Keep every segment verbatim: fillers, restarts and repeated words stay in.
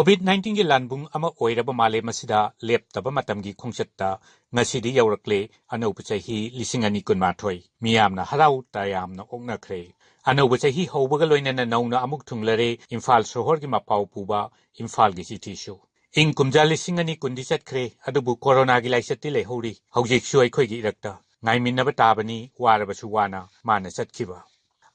COVID ꯅꯥꯏꯟꯇꯤꯟꯒꯤ ꯂꯥꯟꯕꯨꯡ ꯑꯃ ꯑꯣꯏꯔꯕ ꯃꯥꯂꯦꯝ ꯑꯁꯤꯗ ꯂꯦꯞꯇꯕ ꯃꯇꯝꯒꯤ ꯈꯣꯡꯆꯠꯇ ꯉꯁꯤꯗꯤ ꯌꯧꯔꯛꯂꯦ ꯑꯅꯧꯕ ꯆꯍꯤ ꯂꯤꯁꯤꯡ ꯑꯅꯤ ꯀꯨꯟꯃꯥꯊꯣꯏ꯫ ꯃꯤꯌꯥꯝꯅ ꯍꯔꯥꯎ ꯇꯌꯥꯝꯅ ꯑꯣꯛꯅꯈ꯭ꯔꯦ꯫ ꯑꯅꯧꯕ ꯆꯍꯤ ꯍꯧꯕꯒ ꯂꯣꯏꯅꯅ ꯅꯧꯅ ꯑꯃꯨꯛ ꯊꯨꯡꯂꯔꯦ ꯏꯝꯐꯥꯜ ꯁꯣꯍꯣꯔꯒꯤ ꯃꯄꯥꯎ ꯄꯨꯕ ꯏꯝꯐꯥꯜꯒꯤ ꯆꯤꯊꯤꯁꯨ꯫ ꯏꯪ ꯀꯨꯝꯖꯥ ꯂꯤꯁꯤꯡ ꯑꯅꯤ ꯀꯨꯟꯗꯤ ꯆꯠꯈ꯭ꯔꯦ, ꯑꯗꯨꯕꯨ ꯀꯣꯔꯣꯅꯥꯒꯤ ꯂꯥꯏꯆꯠꯇꯤ ꯂꯩꯍꯧꯔꯤ꯫ ꯍꯧꯖꯤꯛꯁꯨ ꯑꯩꯈꯣꯏꯒꯤ ꯏꯔꯛꯇ ꯉꯥꯏꯃꯤꯟꯅꯕ ꯇꯥꯕꯅꯤ, ꯋꯥꯔꯕꯁꯨ ꯋꯥꯅ ꯃꯥꯅ ꯆꯠꯈꯤꯕ꯫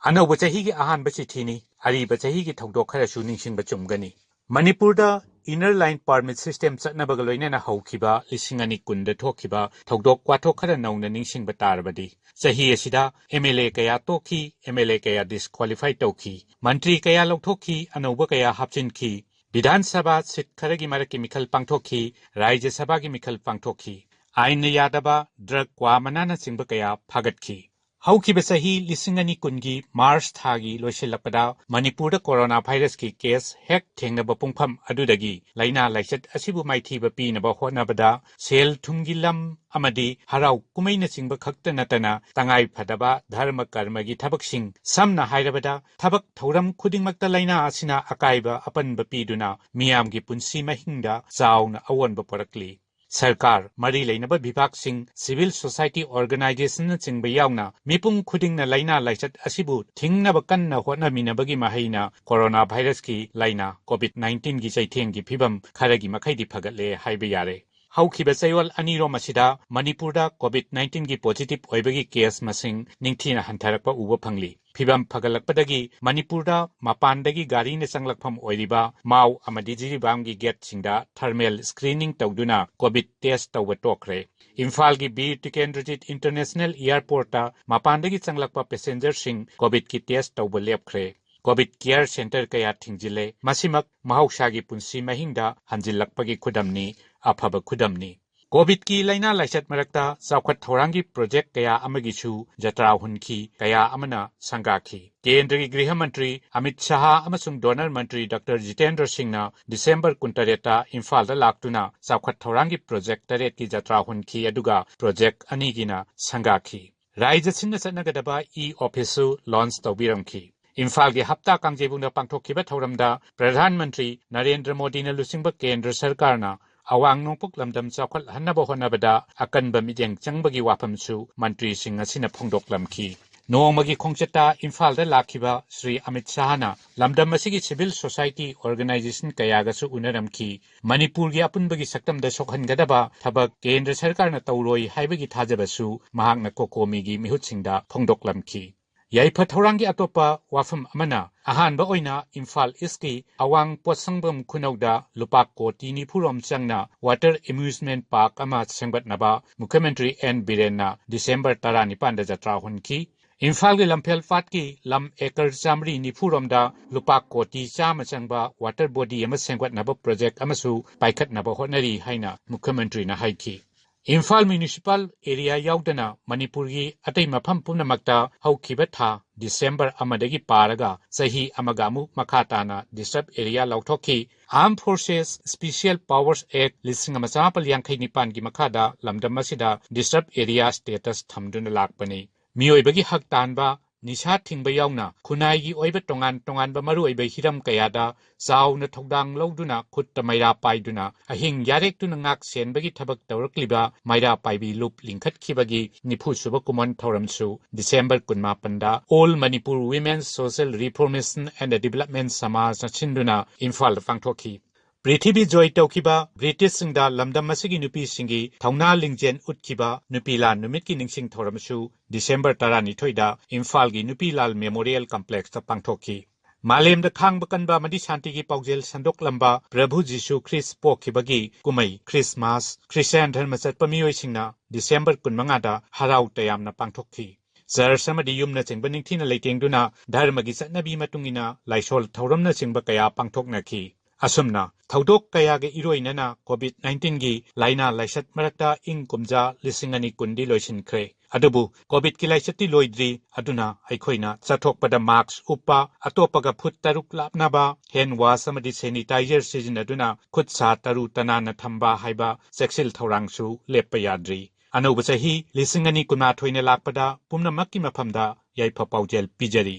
ꯑꯅꯧꯕ ꯆꯍꯤꯒꯤ ꯑꯍꯥꯟꯕ ꯆꯤꯊꯤꯅꯤ, ꯑꯔꯤꯕ ꯆꯍꯤꯒꯤ ꯊꯧꯗꯣꯛ ꯈꯔꯁꯨ ꯅꯤꯡꯁꯤꯡꯕ ꯆꯨꯝꯒꯅꯤ꯫ ꯃꯅꯤꯄꯨꯔꯗ Inner Line Permit System ꯆꯠꯅꯕꯒ ꯂꯣꯏꯅꯅ ꯍꯧꯈꯤꯕ ꯂꯤꯁꯤꯡ ꯑꯅꯤ ꯀꯨꯟꯗ ꯊꯣꯛꯈꯤꯕ ꯊꯧꯗꯣꯛ ꯋꯥꯊꯣꯛ ꯈꯔ ꯅꯧꯅ ꯅꯤꯡꯁꯤꯡꯕ ꯇꯥꯔꯕꯗꯤ, ꯆꯍꯤ ꯑꯁꯤꯗ ꯑꯦꯝ ꯑꯦꯜ ꯑꯦ ꯀꯌꯥ ꯇꯣꯛꯈꯤ, ꯑꯦꯝ ꯑꯦꯜ ꯑꯦ ꯀꯌꯥ ꯗꯤꯁꯀ꯭ꯋꯥꯂꯤꯐꯥꯏ ꯇꯧꯈꯤ, ꯃꯟꯇ꯭ꯔꯤ ꯀꯌꯥ ꯂꯧꯊꯣꯛꯈꯤ, ꯑꯅꯧꯕ ꯀꯌꯥ ꯍꯥꯞꯆꯤꯟꯈꯤ, ꯕꯤꯙꯥꯟ ꯁꯚꯥ ꯁꯤꯠ ꯈꯔꯒꯤ ꯃꯔꯛꯀꯤ ꯃꯤꯈꯜ ꯄꯥꯡꯊꯣꯛꯈꯤ, ꯔꯥꯖ꯭ꯌ ꯁꯚꯥꯒꯤ ꯃꯤꯈꯜ ꯄꯥꯡꯊꯣꯛꯈꯤ꯫ ꯑꯥꯏꯟꯅ ꯌꯥꯗꯕ ꯗ꯭ꯔꯒ, ꯀ꯭ꯋꯥ ꯃꯅꯥꯅꯆꯤꯡꯕ ꯀꯌꯥ ꯐꯥꯒꯠꯈꯤ꯫ ꯍꯧꯈꯤꯕ ꯆꯍꯤ ꯂꯤꯁꯤꯡ ꯑꯅꯤ ꯀꯨꯟꯒꯤ ꯃꯥꯔꯆ ꯊꯥꯒꯤ ꯂꯣꯏꯁꯤꯜꯂꯛꯄꯗ ꯃꯅꯤꯄꯨꯔꯗ ꯀꯣꯔꯣꯅꯥ ꯚꯥꯏꯔꯁꯀꯤ ꯀꯦꯁ ꯍꯦꯛ ꯊꯦꯡꯅꯕ ꯄꯨꯡꯐꯝ ꯑꯗꯨꯗꯒꯤ ꯂꯥꯏꯅꯥ ꯂꯥꯏꯆꯠ ꯑꯁꯤꯕꯨ ꯃꯥꯏꯊꯤꯕ ꯄꯤꯅꯕ ꯍꯣꯠꯅꯕꯗ ꯁꯦꯜ ꯊꯨꯝꯒꯤ ꯂꯝ ꯑꯃꯗꯤ ꯍꯔꯥꯎ ꯀꯨꯝꯍꯩꯅꯆꯤꯡꯕ ꯈꯛꯇ ꯅꯠꯇꯅ ꯇꯉꯥꯏ ꯐꯗꯕ ꯙꯔꯃ ꯀꯔꯃꯒꯤ ꯊꯕꯛꯁꯤꯡ, ꯁꯝꯅ ꯍꯥꯏꯔꯕꯗ ꯊꯕꯛ ꯊꯧꯔꯝ ꯈꯨꯗꯤꯡꯃꯛꯇ ꯂꯥꯏꯅꯥ ꯑꯁꯤꯅ ꯑꯀꯥꯏꯕ ꯑꯄꯟꯕ ꯄꯤꯗꯨꯅ ꯃꯤꯌꯥꯝꯒꯤ ꯄꯨꯟꯁꯤ ꯃꯍꯤꯡꯗ ꯆꯥꯎꯅ ꯑꯑꯣꯟꯕ ꯄꯨꯔꯛꯂꯤ꯫ ꯁꯔꯀꯥꯔ, ꯃꯔꯤ ꯂꯩꯅꯕ ꯕꯤꯚꯥꯒꯁꯤꯡ, ꯁꯤꯚꯤꯜ ꯁꯣꯁꯥꯏꯇꯤ ꯑꯣꯔꯒꯅꯥꯏꯖꯦꯁꯟꯅꯆꯤꯡꯕ ꯌꯥꯎꯅ ꯃꯤꯄꯨꯝ ꯈꯨꯗꯤꯡꯅ ꯂꯥꯏꯅꯥ ꯂꯥꯏꯆꯠ ꯑꯁꯤꯕꯨ ꯊꯤꯡꯅꯕ ꯀꯟꯅ ꯍꯣꯠꯅꯃꯤꯟꯅꯕꯒꯤ ꯃꯍꯩꯅ ꯀꯣꯔꯣꯅꯥ ꯚꯥꯏꯔꯁꯀꯤ ꯂꯥꯏꯅꯥ ꯀꯣꯚꯤꯗ ꯅꯥꯏꯟꯇꯤꯟꯒꯤ ꯆꯩꯊꯦꯡꯒꯤ ꯐꯤꯚꯝ ꯈꯔꯒꯤ ꯃꯈꯩꯗꯤ ꯐꯒꯠꯂꯦ ꯍꯥꯏꯕ ꯌꯥꯔꯦ꯫ ꯍꯧꯈꯤꯕ ꯆꯌꯣꯜ ꯑꯅꯤꯔꯣꯝ ꯑꯁꯤꯗ ꯃꯅꯤꯄꯨꯔꯗ ꯀꯣꯚꯤꯗ ꯅꯥꯏꯟꯇꯤꯟꯒꯤ ꯄꯣꯖꯤꯇꯤꯚ ꯑꯣꯏꯕꯒꯤ ꯀꯦꯁ ꯃꯁꯤꯡ ꯅꯤꯡꯊꯤꯅ ꯍꯟꯊꯔꯛꯄ ꯎꯕ ꯐꯪꯂꯤ꯫ ꯐꯤꯚꯝ ꯐꯒꯠꯂꯛꯄꯗꯒꯤ ꯃꯅꯤꯄꯨꯔꯗ ꯃꯄꯥꯟꯗꯒꯤ ꯒꯥꯔꯤꯅ ꯆꯪꯂꯛꯐꯝ ꯑꯣꯏꯔꯤꯕ ꯃꯥꯎ ꯑꯃꯗꯤ ꯖꯤꯔꯤꯕꯥꯝꯒꯤ ꯒꯦꯠꯁꯤꯡꯗ ꯊꯔꯃꯦꯜ ꯁ꯭ꯀ꯭ꯔꯤꯅꯤꯡ ꯇꯧꯗꯨꯅ ꯀꯣꯚꯤꯗ ꯇꯦꯁ ꯇꯧꯕ ꯇꯣꯛꯈ꯭ꯔꯦ꯫ ꯏꯝꯐꯥꯜꯒꯤ ꯕꯤꯔ ꯇꯤꯀꯦꯟꯗ꯭ꯔꯖꯤꯠ ꯏꯟꯇꯔꯅꯦꯁꯅꯦꯜ ꯑꯦꯌꯔꯄꯣꯔꯠꯇ ꯃꯄꯥꯟꯗꯒꯤ ꯆꯪꯂꯛꯄ ꯄꯦꯁꯦꯟꯖꯔꯁꯤꯡ ꯀꯣꯚꯤꯗꯀꯤ ꯇꯦꯁ ꯇꯧꯕ ꯂꯦꯞꯈ꯭ꯔꯦ꯫ ꯀꯣꯚꯤꯗ ꯀꯦꯌꯔ ꯁꯦꯟꯇꯔ ꯀꯌꯥ ꯊꯤꯡꯖꯤꯜꯂꯦ꯫ ꯃꯁꯤꯃꯛ ꯃꯍꯧꯁꯥꯒꯤ ꯄꯨꯟꯁꯤ ꯃꯍꯤꯡꯗ ꯍꯟꯖꯤꯜꯂꯛꯄꯒꯤ ꯈꯨꯗꯝꯅꯤ, ꯑꯐꯕ ꯈꯨꯗꯝꯅꯤ꯫ ꯀꯣꯚꯤꯗꯀꯤ ꯂꯥꯏꯅꯥ ꯂꯥꯏꯆꯠ ꯃꯔꯛꯇ ꯆꯥꯎꯈꯠ ꯊꯧꯔꯥꯡꯒꯤ ꯄ꯭ꯔꯣꯖꯦꯛ ꯀꯌꯥ ꯑꯃꯒꯤꯁꯨ ꯖꯇ꯭ꯔꯥ ꯍꯨꯟꯈꯤ, ꯀꯌꯥ ꯑꯃꯅ ꯁꯪꯒꯥꯈꯤ꯫ ꯀꯦꯟꯗ꯭ꯔꯒꯤ ꯒ꯭ꯔꯤꯍ ꯃꯟꯇ꯭ꯔꯤ ꯑꯃꯤꯠ ꯁꯥꯍ ꯑꯃꯁꯨꯡ ꯗꯣꯅꯔ ꯃꯟꯇ꯭ꯔꯤ ꯗꯥꯛꯇꯔ ꯖꯤꯇꯦꯟꯗ꯭ꯔ ꯁꯤꯡꯅ ꯗꯤꯁꯦꯝꯕꯔ ꯀꯨꯟꯇꯔꯦꯠꯇ ꯏꯝꯐꯥꯜꯗ ꯂꯥꯛꯇꯨꯅ ꯆꯥꯎꯈꯠ ꯊꯧꯔꯥꯡꯒꯤ ꯄ꯭ꯔꯣꯖꯦꯛ ꯇꯔꯦꯠꯀꯤ ꯖꯇ꯭ꯔꯥ ꯍꯨꯟꯈꯤ, ꯑꯗꯨꯒ ꯄ꯭ꯔꯣꯖꯦꯛ ꯑꯅꯤꯒꯤꯅ ꯁꯪꯒꯥꯈꯤ꯫ ꯔꯥꯏꯖ꯭ꯌ ꯁꯤꯟꯅ ꯆꯠꯅꯒꯗꯕ ꯏ ꯑꯣꯐꯤꯁꯁꯨ ꯂꯣꯟꯆ ꯇꯧꯕꯤꯔꯝꯈꯤ꯫ ꯏꯝꯐꯥꯜꯒꯤ ꯍꯞꯇꯥ ꯀꯥꯡꯖꯩꯕꯨꯡꯗ ꯄꯥꯡꯊꯣꯛꯈꯤꯕ ꯊꯧꯔꯝꯗ ꯄ꯭ꯔꯙꯥꯟ ꯃꯟꯇ꯭ꯔꯤ ꯅꯔꯦꯟꯗ꯭ꯔ ꯃꯣꯗꯤꯅ ꯂꯨꯆꯤꯡꯕ ꯀꯦꯟꯗ꯭ꯔ ꯁꯔꯀꯥꯔꯅ ꯑꯋꯥꯡ ꯅꯣꯡꯄꯣꯛ ꯂꯝꯗꯝ ꯆꯥꯎꯈꯠꯍꯟꯅꯕ ꯍꯣꯠꯅꯕꯗ ꯑꯀꯟꯕ ꯃꯤꯠꯌꯦꯡ ꯆꯪꯕꯒꯤ ꯋꯥꯐꯝꯁꯨ ꯃꯟꯇ꯭ꯔꯤꯁꯤꯡ ꯑꯁꯤꯅ ꯐꯣꯡꯗꯣꯛꯂꯝꯈꯤ꯫ ꯅꯣꯡꯃꯒꯤ ꯈꯣꯡꯆꯠꯇ ꯏꯝꯐꯥꯜꯗ ꯂꯥꯛꯈꯤꯕ ꯁ꯭ꯔꯤ ꯑꯃꯤꯠ ꯁꯥꯍꯅ ꯂꯝꯗꯝ ꯑꯁꯤꯒꯤ civil society organization ꯀꯌꯥꯒꯁꯨ ꯎꯅꯔꯝꯈꯤ꯫ ꯃꯅꯤꯄꯨꯔꯒꯤ ꯑꯄꯨꯟꯕꯒꯤ ꯁꯛꯇꯝꯗ ꯁꯣꯛꯍꯟꯒꯗꯕ ꯊꯕꯛ ꯀꯦꯟꯗ꯭ꯔ ꯁꯔꯀꯥꯔꯅ ꯇꯧꯔꯣꯏ ꯍꯥꯏꯕꯒꯤ ꯊꯥꯖꯕꯁꯨ ꯃꯍꯥꯛꯅ ꯀꯣꯀꯣꯃꯤꯒꯤ ꯃꯤꯍꯨꯠꯁꯤꯡꯗ ꯐꯣꯡꯗꯣꯛꯂꯝꯈꯤ꯫ ꯌꯥꯏꯐ ꯊꯧꯔꯥꯡꯒꯤ ꯑꯇꯣꯞꯄ ꯋꯥꯐꯝ ꯑꯃꯅ ꯑꯍꯥꯟꯕ ꯑꯣꯏꯅ ꯏꯝꯐꯥꯜ ꯏꯁꯀꯤ ꯑꯋꯥꯡ ꯄꯣꯠꯁꯪꯕꯝ ꯈꯨꯅꯧꯗ ꯂꯨꯄꯥ ꯀꯣꯇꯤ ꯅꯤꯐꯨ ꯔꯣꯝ ꯆꯪꯅ water amusement park ꯑꯃ ꯁꯦꯝꯒꯠꯅꯕ ꯃꯨꯈ꯭ꯌꯃꯟꯇ꯭ꯔꯤ ꯑꯦꯟ ꯕꯤꯔꯦꯟꯅ ꯗꯤꯁꯦꯝꯕꯔ ꯇꯔꯥꯅꯤꯄꯥꯟꯗ ꯖꯇ꯭ꯔꯥ ꯍꯣꯟꯈꯤ꯫ ꯏꯝꯐꯥꯜꯒꯤ ꯂꯝꯐꯦꯜ ꯄꯥꯠꯀꯤ ꯂꯝ acre ꯆꯥꯃꯔꯤ ꯅꯤꯐꯨ ꯔꯣꯝꯗ ꯂꯨꯄꯥ ꯀꯣꯇꯤ ꯆꯥꯝꯃ ꯆꯪꯕ water body ꯑꯃ ꯁꯦꯝꯒꯠꯅꯕ project ꯑꯃꯁꯨ ꯄꯥꯏꯈꯠꯅꯕ ꯍꯣꯠꯅꯔꯤ ꯍꯥꯏꯅ ꯃꯨꯈ꯭ꯌꯃꯟꯇ꯭ꯔꯤꯅ ꯍꯥꯏꯈꯤ꯫ ꯏꯝꯐꯥꯜ municipal area ꯌꯥꯎꯗꯅ ꯃꯅꯤꯄꯨꯔꯒꯤ ꯑꯇꯩ ꯃꯐꯝ ꯄꯨꯝꯅꯃꯛꯇ ꯍꯧꯈꯤꯕ ꯊꯥ ꯗꯤꯁꯦꯝꯕꯔ ꯑꯃꯗꯒꯤ ꯄꯥꯔꯒ ꯆꯍꯤ ꯑꯃꯒ ꯑꯃꯨꯛ ꯃꯈꯥ ꯇꯥꯅ disturbed area ꯂꯥꯎꯊꯣꯛꯈꯤ꯫ Armed Forces Special Powers Act ꯂꯤꯁꯤꯡ ꯑꯃ ꯆꯥꯃꯥꯄꯜ ꯌꯥꯡꯈꯩ ꯅꯤꯄꯥꯟꯒꯤ ꯃꯈꯥꯗ ꯂꯝꯗꯝ ꯑꯁꯤꯗ disturbed area status ꯊꯝꯗꯨꯅ ꯂꯥꯛꯄꯅꯤ꯫ ꯃꯤꯑꯣꯏꯕꯒꯤ ꯍꯛ ꯇꯥꯟꯕ, ꯅꯤꯁꯥ ꯊꯤꯡꯕ ꯌꯥꯎꯅ ꯈꯨꯟꯅꯥꯏꯒꯤ ꯑꯣꯏꯕ ꯇꯣꯉꯥꯟ ꯇꯣꯉꯥꯟꯕ ꯃꯔꯨꯑꯣꯏꯕ ꯍꯤꯔꯝ ꯀꯌꯥꯗ ꯆꯥꯎꯅ ꯊꯧꯗꯥꯡ ꯂꯧꯗꯨꯅ ꯈꯨꯠꯇ ꯃꯩꯔꯥ ꯄꯥꯏꯗꯨꯅ ꯑꯍꯤꯡ ꯌꯥꯔꯦꯛꯇꯨꯅ ꯉꯥꯛ ꯁꯦꯟꯕꯒꯤ ꯊꯕꯛ ꯇꯧꯔꯛꯂꯤꯕ ꯃꯩꯔꯥ ꯄꯥꯏꯕꯤ ꯂꯨꯞ ꯂꯤꯡꯈꯠꯈꯤꯕꯒꯤ ꯅꯤꯐꯨ ꯁꯨꯕ ꯀꯨꯝꯑꯣꯟ ꯊꯧꯔꯝꯁꯨ ꯗꯤꯁꯦꯝꯕꯔ ꯀꯨꯟꯃꯥꯄꯟꯗ All Manipur Women Social Reformation and Development ꯁꯃꯥꯖꯅ ꯁꯤꯟꯗꯨꯅ ꯏꯝꯐꯥꯜꯗ ꯄꯥꯡꯊꯣꯛꯈꯤ꯫ ꯄ꯭ꯔꯤꯊꯤꯕꯤ ꯖꯣꯏ ꯇꯧꯈꯤꯕ ꯕ꯭ꯔꯤꯇꯤꯁꯁꯤꯡꯗ ꯂꯝꯗꯝ ꯑꯁꯤꯒꯤ ꯅꯨꯄꯤꯁꯤꯡꯒꯤ ꯊꯧꯅꯥ ꯂꯤꯡꯖꯦꯜ ꯎꯠꯈꯤꯕ ꯅꯨꯄꯤ ꯂꯥꯟ ꯅꯨꯃꯤꯠꯀꯤ ꯅꯤꯡꯁꯤꯡ ꯊꯧꯔꯝꯁꯨ ꯗꯤꯁꯦꯝꯕꯔ ꯇꯔꯥꯅꯤꯊꯣꯏꯗ ꯏꯝꯐꯥꯜꯒꯤ ꯅꯨꯄꯤ ꯂꯥꯜ ꯃꯦꯃꯣꯔꯤꯌꯦꯜ ꯀꯝꯄ꯭ꯂꯦꯛꯁꯇ ꯄꯥꯡꯊꯣꯛꯈꯤ꯫ ꯃꯥꯂꯦꯝꯗ ꯈꯥꯡꯕ ꯀꯟꯕ ꯑꯃꯗꯤ ꯁꯥꯟꯇꯤꯒꯤ ꯄꯥꯎꯖꯦꯜ ꯁꯟꯗꯣꯛꯂꯝꯕ ꯄ꯭ꯔꯚꯨ ꯖꯤꯁꯨ ꯈ꯭ꯔꯤꯁ ꯄꯣꯛꯈꯤꯕꯒꯤ ꯀꯨꯝꯍꯩ ꯈ꯭ꯔꯤꯁꯃꯥꯁ ꯈ꯭ꯔꯤꯁꯇꯤꯌꯥꯟ ꯙꯔꯃ ꯆꯠꯄ ꯃꯤꯑꯣꯏꯁꯤꯡꯅ ꯗꯤꯁꯦꯝꯕꯔ ꯀꯨꯟꯃꯉꯥꯗ ꯍꯔꯥꯎ ꯇꯌꯥꯝꯅ ꯄꯥꯡꯊꯣꯛꯈꯤ꯫ ꯆꯔꯆ ꯑꯃꯗꯤ ꯌꯨꯝꯅꯆꯤꯡꯕ ꯅꯤꯡꯊꯤꯅ ꯂꯩꯇꯦꯡꯗꯨꯅ ꯙꯔꯃꯒꯤ ꯆꯠꯅꯕꯤ ꯃꯇꯨꯡ ꯏꯟꯅ ꯂꯥꯏꯁꯣꯜ ꯊꯧꯔꯝꯅꯆꯤꯡꯕ ꯀꯌꯥ ꯄꯥꯡꯊꯣꯛꯅꯈꯤ꯫ ꯑꯁꯨꯝꯅ ꯊꯧꯗꯣꯛ ꯀꯌꯥꯒꯤ ꯏꯔꯣꯏꯅꯅ COVID nineteenꯒꯤ ꯂꯥꯏꯅꯥ ꯂꯥꯏꯆꯠ ꯃꯔꯛꯇ ꯏꯪ ꯀꯨꯝꯖꯥ ꯂꯤꯁꯤꯡ ꯑꯅꯤ ꯀꯨꯟꯗꯤ ꯂꯣꯏꯁꯤꯟꯈ꯭ꯔꯦ꯫ ꯑꯗꯨꯕꯨ COVIDꯀꯤ ꯂꯥꯏꯆꯠꯇꯤ ꯂꯣꯏꯗ꯭ꯔꯤ꯫ ꯑꯗꯨꯅ ꯑꯩꯈꯣꯏꯅ ꯆꯠꯊꯣꯛꯄꯗ mask ꯎꯞꯄ, ꯑꯇꯣꯞꯄꯒ ꯐꯨꯠ ꯇꯔꯨꯛ ꯂꯥꯞꯅꯕ, hand wash ꯑꯃꯗꯤ sanitizer ꯁꯤꯖꯤꯟꯅꯗꯨꯅ ꯈꯨꯠ ꯁꯥ ꯇꯔꯨ ꯇꯅꯥꯟꯅ ꯊꯝꯕ ꯍꯥꯏꯕ ꯆꯦꯛꯁꯤꯜ ꯊꯧꯔꯥꯡꯁꯨ ꯂꯦꯞꯄ ꯌꯥꯗ꯭ꯔꯤ꯫ ꯑꯅꯧꯕ ꯆꯍꯤ ꯂꯤꯁꯤꯡ ꯑꯅꯤ ꯀꯨꯟꯃꯥꯊꯣꯏꯅ ꯂꯥꯛꯄꯗ ꯄꯨꯝꯅꯃꯛꯀꯤ ꯃꯐꯝꯗ ꯌꯥꯏꯐ ꯄꯥꯎꯖꯦꯜ ꯄꯤꯖꯔꯤ꯫